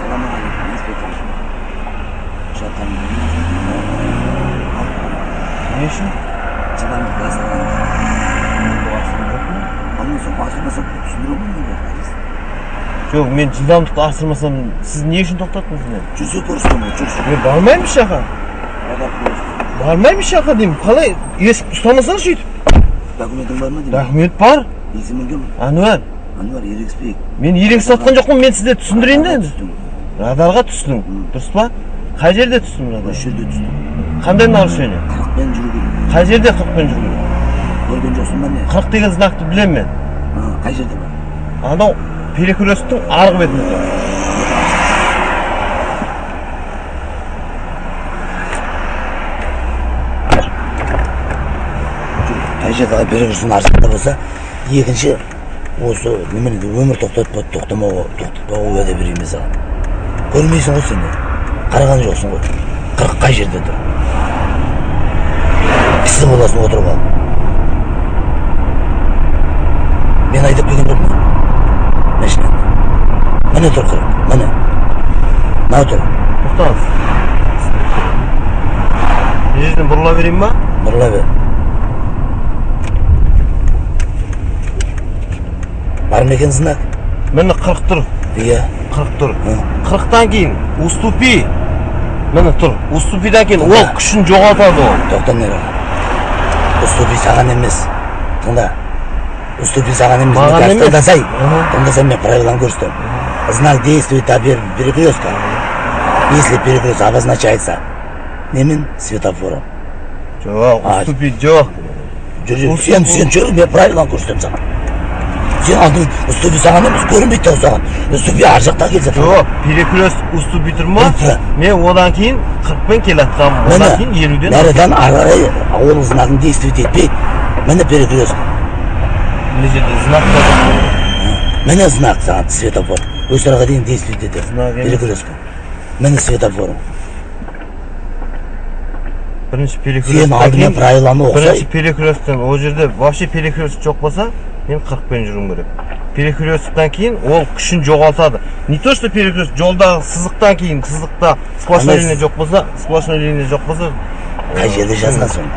Ассалаумағалейкум, инспектор. Құжаттарым. Не үшін? Жылдамдықты асырған. Андан соң асырмасам, түсіндіре алмаймын ғой. Жоқ, мен жылдамдықты асырмасам, сіз не үшін тоқтаттыңыз мені? Жүрсе, көрсетемін ғой, жүрші. Мен бармаймын еш жаққа. Радар көрсет. Бармаймын еш жаққа деймін. Қалай? Есік ұстамасаңшы өйтіп. Документің бар ма деймін. Документ бар. Есімің кім? Әнуар. Әнуар, ерегіспейік. Мен ерегісіп жатқан жоқпын, мен сізге түсіндірейін де. Түстің. Радарға түстің, дұрыс па? Қай жерде түстің радар? Осы жерде түстің. Қандай нарушение? 40-пен жүру керек. Қай жерде 40-пен жүру керек? Көрген жоқсың ба, не? 40 деген знакты білемін мен. А, қай жерде бар? Анау перекресттің арғы бетінде тұр. Қай жерде перекресттің ар жағында болса, екінші осы немене, өмір тоқтатпа, тоқтамауға, тоқтатпауға уәде берейін мен саған. Көрмейсің ғой сен де. Қараған жоқсың ғой. 40 қай жерде тұр? Кісі боласың отырып алып. Мен айдап келген жоқпын машинаны. Міне тұр 40, міне. Мынау тұр. Тоқтаңыз. Мына жерден бұрыла берейін ба? Бұрыла бер. Бар ма екен знак? Міне, 40 тұр. Иә. 40 тұр. Ы. 40-тан кейін уступи. Міне тұр. Уступидан кейін ол күшін жоғалтады ол. Тоқта, Нұра. Уступи саған емес. Тыңда. Уступи саған емес. Маған Мен қазір емес. тыңдасай. Аха. Тыңдасай, мен правиланы көрсетемін. Знак действует до перекрестка. Если перекресток обозначается немен? Светофором. Жоқ, А. уступи жоқ. Жүр, жүр. Сен жүр, мен правиланы көрсетемін саған. Сен алдың, уступи саған емес, көрінбейді да саған. Уступи ар жақта келсе. Жоқ, перекрест уступи тұр ма? Тұр. Мен одан кейін 40-пен келе жатқанмын. Одан кейін 50-ден. Нәреден ары қарай ол знагын действовать етпейді. Міне перекресток. Мына жерде знак та жоқ. Міне знак саған, светофор. Осы араға дейін действовать етеді. Знак емес. Перекресток. Міне светофор. Бірінші Сен перекресттен алдымен кейін правиланы оқысай. Бірінші перекресттен, ол жерде вообще перекрест жоқ болса, мен 40-пен жүруім керек. Перекресттен кейін ол күшін жоғалтады. Не то что перекрест, жолдағы сызықтан кейін, сызықта сплошной Ана линия жоқ болса, сплошной линия жоқ болса, Қай жерде жазған сонда?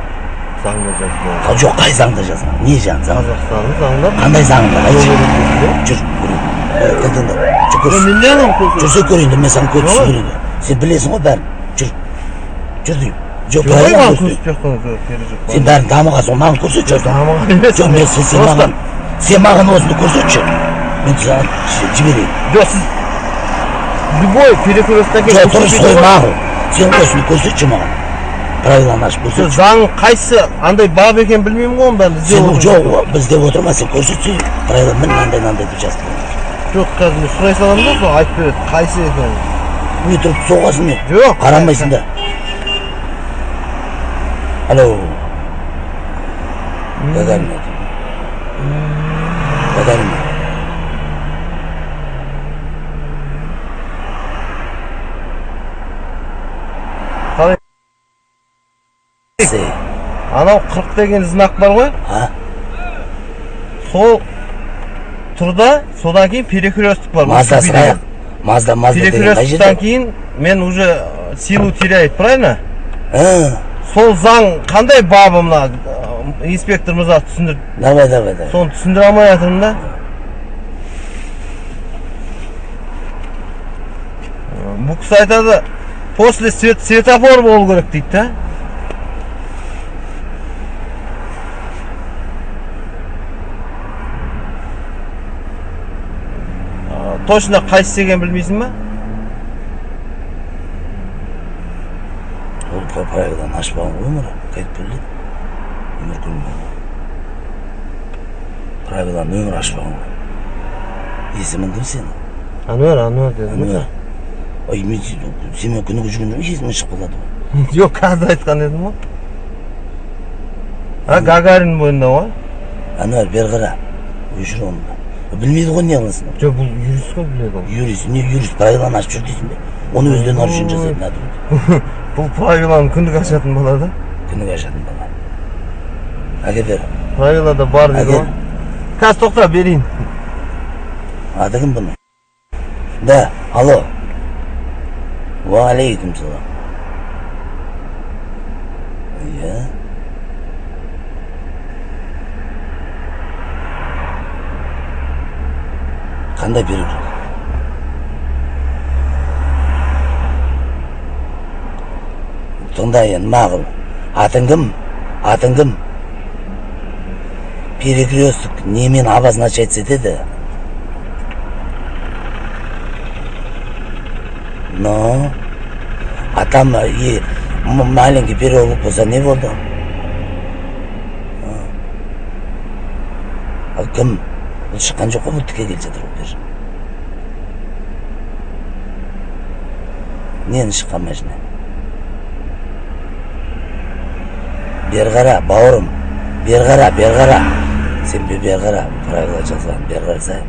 Заңда жазылған. А, жоқ, қай заңда жазған? Не жан заң? Қазақстанның заңында. Қандай заңында? Айтшы. Жол ережесінде. Жүр, көрейін. Кел, тыңда. Жүр, Жоқ, көрсет. мен не аламын көрсет? Жүрсе, көрейін де, мен саған көрсетіп Жоқ. түсіндірейін де. Сен білесің ғой бәрін. Жүр. Жүр деймін. Жоқ, Жоқ, правиланы маған көрсет. көрсетпей ақ қойыңыз, керегі жоқ. Сен бәрін дамығансың, маған көрсетші осыны. Дамыған емес. Жоқ, мен сен Просто- маған осыны көрсетші. Мен саған жіберейін. Жоқ, сіз любой перекресттен кейін Жоқ, дұрыс уступи қой, ғой. мақұл. Сен осыны көрсетші маған. Правиланы ашып Жоқ, көрсетші. заң қайсы, андай бап екенін білмеймін ғой, оның бәрін іздеп Сен отырмын. жоқ, біз деп отырма, сен көрсетсей, правила міне мынандай мынандай деп жазып қойған. Жоқ, қазір мен сұрай саламын да, сол айтып береді, қайсы екенін. Не тұрып соғасың не? Жоқ. Қарамайсың да. Алло. Гагарин еді. Гагарин. Қалай? Се. Анау 40 деген знак бар ғой. А? Сол тұрда, содан кейін перекресток бар. Мазда Уступи сұрайық. деген. Мазда деген қай Перекресттан жерде? кейін мен уже силу теряет, правильно? А, Сол заң қандай бабы, мына инспектор мырза түсіндір. Давай, давай, давай. Соны түсіндіре алмай жатырмын да. Бұл кісі айтады, после светофор болу керек дейді да. А, точно қайсысы екенін білмейсің ба? Ол правиланы ашпаған ғой өмірі. Қайтып біледі? Өмір көрмеген. Правиланы өмір ашпаған ғой. Есімің кім сенің? Әнуар, Әнуар дедім. Әнуар. Ой, мен сенімен күніге жүрген жоқ, есімнен шығып қалады ғой. Жоқ, қазір айтқан едім ғой. А, Гагарин бойында ғой. Әнуар, бері қара. Өшір оны. Білмейді ғой, не қылсын. Жоқ, бұл юрист қой, біледі ол. Юрист, не юрист, правиланы ашып жүр дейсің бе? Оны өздері нарушение жасайды, надо. Бұл правиланы күндік ашатын бала да. Күніге ашатын бала. Әке, бер. Правилада бар дейді Әке. ғой. Қазір, тоқта, берейін. Аты кім бұның? Да, алло. Уағалейкум салам. Иә. Қандай перекресток? Тыңда енді, мақұл. Атың кім? Атың кім? Перекресток немен обозначаться етеді? Но, а там и маленький переулок болса, не болды? А кім? Бұл шыққан жоқ қой, бұл тіке келе жатыр ғой бері. Нені шыққан машина? Бері қара, бауырым. Бері қара, бері қара. Сен бері қара, правила жазған. Бері қараса,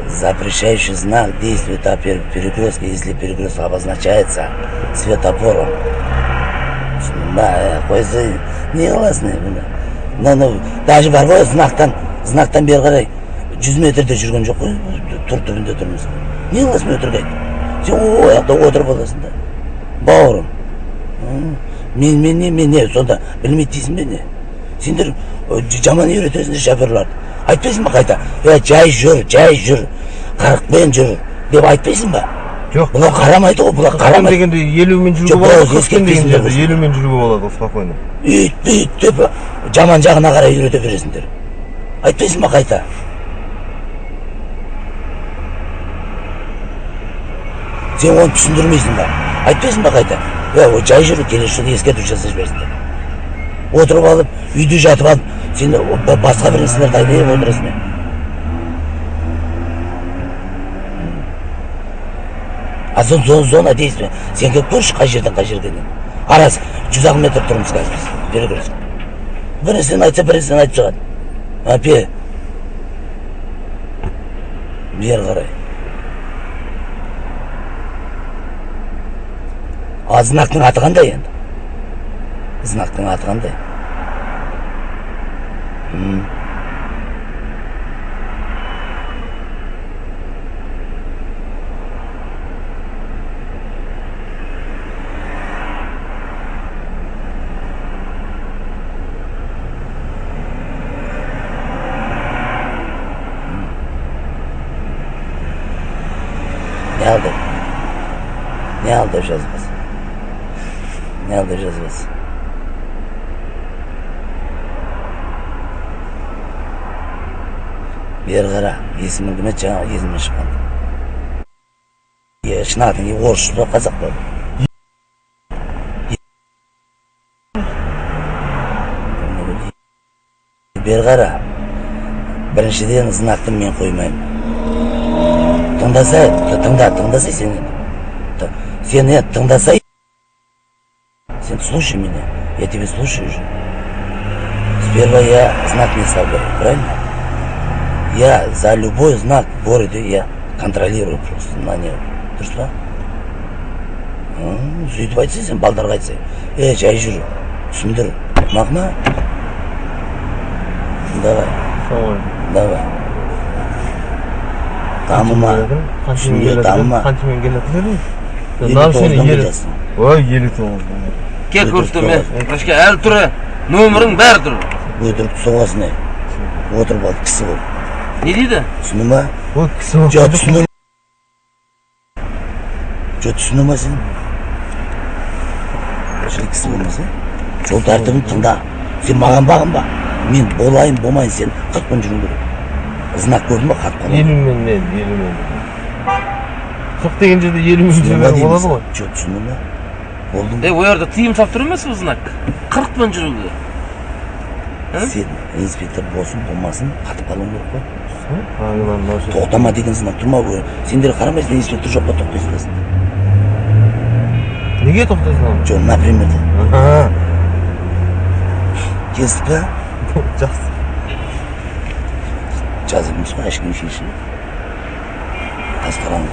запрещающий знак действует о перекрестке, если перекресток обозначается светофором. Түсіндің ба? Қойса, не қыласың е, бұны? Мына даже бар ғой, знактан бері қарай 100 метрде жүрген жоқ қой, тұр, түбінде тұрмыз. Не қыласың өтірік айтып? Сен ол жақта отырып аласың да. Бауырым. Мен не, сонда білмейді дейсің бе, не? Сендер жаман үйретесіңдер шоферларды. Айтпайсың ба қайта? Е, жай жүр, жай жүр, 40-пен жүр деп айтпайсың ба? Жоқ. Бұлар қарамайды ғой, бұлар 40-пен қарамайды. дегенде 50-мен жүруге Жоқ, болады. біраз 40-пен деген ескертпейсіңдер жерде ғой. 50-мен жүруге болады ғой спокойно. Үйт, бүйт деп жаман жағына қарай үйрете бересіңдер. Айтпайсың ба қайта? Сен оны түсіндірмейсің ба? Айтпайсың ба қайта? Е, ол жай жүру, келесі жолы ескерту жасай жіберсіңдер. Отырып алып, үйде жатып алып, сен басқа бір нәрселерді айдап отырасың. Е. А зона действия. Сен келіп көрші, қай жерден қай жерге дейін. Арасы 100-ақ метр тұрмыз қазір біз. Перекресток. Бір нәрсені айтса, бір нәрсені айтып шығады. А, бері қарай. А знактың аты қандай енді? Знактың аты қандай? Не ал деп? Не ал деп жазбас? Не ал деп жазбас? Бері қара, есімің кім еді, жаңа есімнен шыққан. Е, шын атың не, орыс па, қазақ па? Бері қара. Біріншіден, знакты мен қоймаймын. Тыңдаса, тыңда, тыңдаса сен енді. Сен енді тыңдаса, сен слушай меня, я тебя слушаю уже. Сперва я знак не ставлю, правильно? Я за любой знак в городе я контролирую просто на нем. Дұрыс па? Сөйтіп айтсаң, сен балдарға айтсаң, е, жай жүр, түсіндір. Мақма? Давай, давай. Дамыма. Қаншамен Түсінде келе дамыма. Қаншамен келе жатыр? 59-дан келе. Ой, 59. Кел, Өтірік көрсетемін. соғасың. Врачка әлі тұр. Нөмірің бәрі тұр. Өтірік соғасың, ей. Отырып алып кісі болып. Не дейді? Түсіндің ба? Ой, кісі болып. Жоқ, түсіндің. Жоқ, түсіндің ба сен? Шын кісі болмаса. Жол тәртібін тыңда. Сен маған бағынба. Мен болайын, болмайын, сен 40-пен жүруің керек. Знак көрдің ба, қатып қалған. 50-мен мен, 50-мен. 40 деген жерде 50-мен Түсіндің ба жүруге деймін. болады ғой. Жоқ, түсіндің ба? Болдың Е, ба? ол жерде тыйым салып тұр емес пе знак? 40-пен жүруге. Ә? Сен инспектор болсын, болмасын, қатып қалуың керек қой. Правиланы нарушать. Тоқтама деген знак тұр ма? Сендер қарамайсың, инспектор жоқ па, тоқтай саласыңдар. Неге тоқтай саламын? Жоқ, например да. Аха, Келістік па? жақсы. Жазып емес қой, ешкім шешін. Тас қараңғы.